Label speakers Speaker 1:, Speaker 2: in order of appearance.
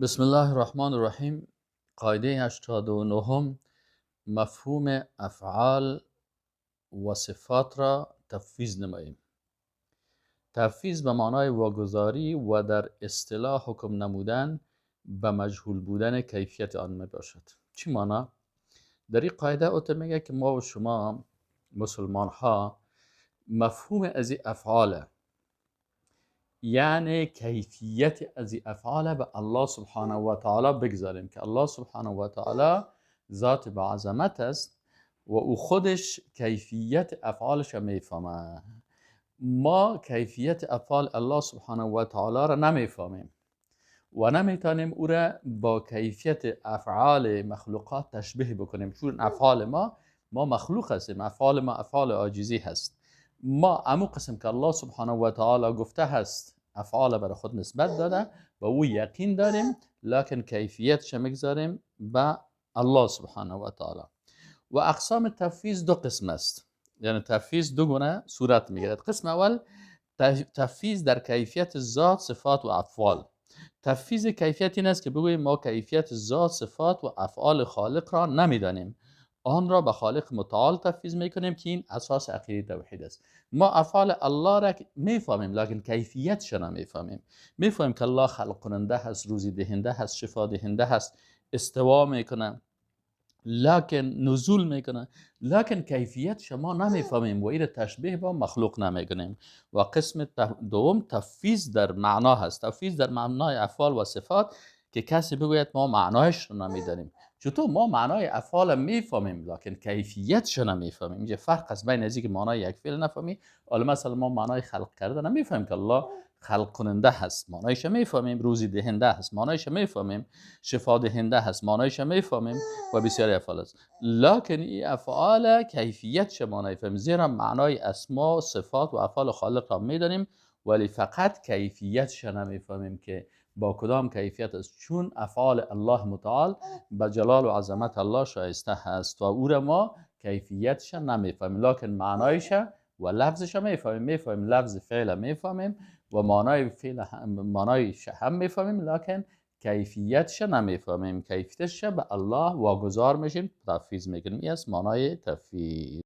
Speaker 1: بسم الله الرحمن الرحیم. قاعده 89 مفهوم افعال و صفات را تفویض نماییم. تفویض به معنای واگذاری و در اصطلاح حکم نمودن به مجهول بودن کیفیت آن می باشد. چی معنا؟ در این قاعده اوت میگه که ما و شما مسلمان ها مفهوم از این افعال، یعنی کیفیت از این افعال به الله سبحانه و تعالی بگذاریم که الله سبحانه و تعالی ذات با عظمت است و او خودش کیفیت افعالش میفهمه. ما کیفیت افعال الله سبحانه و تعالی را نمیفهمیم و نمیتونیم او را با کیفیت افعال مخلوقات تشبیه بکنیم، چون افعال ما مخلوق هستیم، افعال ما افعال عاجزی هست. ما امو قسم که الله سبحانه و تعالی گفته هست افعال برای خود نسبت داده و او یقین داریم، لکن کیفیتش میگذاریم به الله سبحانه و تعالی. و اقسام تفویض دو قسم است، یعنی تفویض دو گونه صورت میگیرد. قسم اول تفویض در کیفیت ذات، صفات و افعال. تفویض کیفیت این است که بگوییم ما کیفیت ذات، صفات و افعال خالق را نمیدانیم، آن را به خالق متعال تفویض میکنیم که این اساس عقیده توحید است. ما افعال الله را میفهمیم لکن کیفیتش را نمیفهمیم. میفهمیم که الله خلق کننده هست، روزی دهنده هست، شفا دهنده هست، استوا میکنه، لکن نزول میکنه، لکن کیفیت شما نمیفهمیم و این تشبیه با مخلوق نمیکنیم. و قسم دوم تفویض در معنا هست. تفویض در معنای افعال و صفات که کسی بگوید ما معنایش رو نمیدانیم. چطور ما معنای افعال میفهمیم لکن کیفیتش رو نمیفهمیم؟ اینجا فرق است بین از اینکه معنای یک فعل نفهمی. حالا مثلا ما معنای خلق کردن نمیفهمیم که الله خلق کننده هست، معنایش میفهمیم، روزی دهنده هست، معنایش میفهمیم، شفا دهنده هست، معنایش میفهمیم و بسیاری افعال است. لکن این افعال کیفیتش ما نمیفهمیم، زیرا معنای اسما، صفات و افعال خالق را میدانیم ولی فقط کیفیتش نمیفهمیم که با کدام کیفیت است، چون افعال الله متعال به جلال و عظمت الله شایسته هست و او را ما کیفیتش نمیفهمیم، لکن معنایش و لفظش میفهمیم. میفهمیم لفظ فعل میفهمیم و معنای فعل هم، معنایش هم میفهمیم، لکن کیفیتش نمیفهمیم. کیفیتش به الله واگذار میشیم، تفویض میکنیم. این است معنای تفویض.